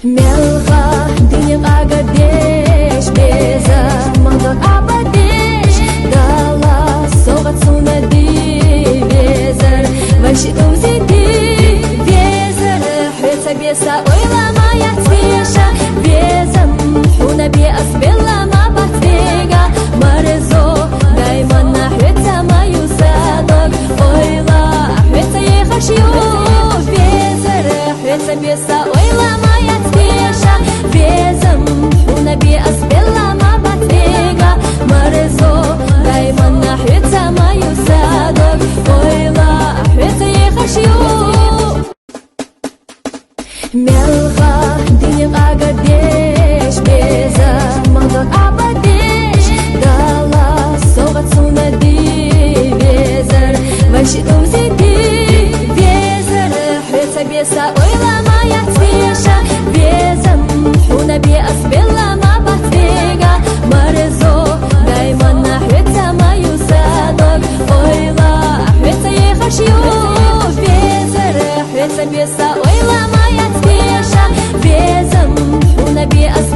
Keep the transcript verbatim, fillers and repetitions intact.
Мелха диниг агадеш беза, мандон абадеш, дала согъат сунна ди везар, ванши дузи ди везар, хьеца беса ойла ма яц веша, везам хьуна бе ас бела ма батега, марзо дайманна хьеца ма юсадок, ойла хьеца ехаш ю везар, хьеца беса ойла ма яц веша, везам хьуна бе ас бела ма батега, марзо дайманна хьеца ма юсадок, ойла хьеца ехаш ю. Мелха диниг агадеш беза, мандон абадеш, дала согъат сунна ди везар, ванши дузи ди везар, хьеца беса ойла ма яц веша, везам хьуна бе ас бела ма батега, марзо дайманна хьеца ма юсадок, ойла хьеца ехаш ю везар, хьеца беса ойла ма яц веша, везам хьуна бе ас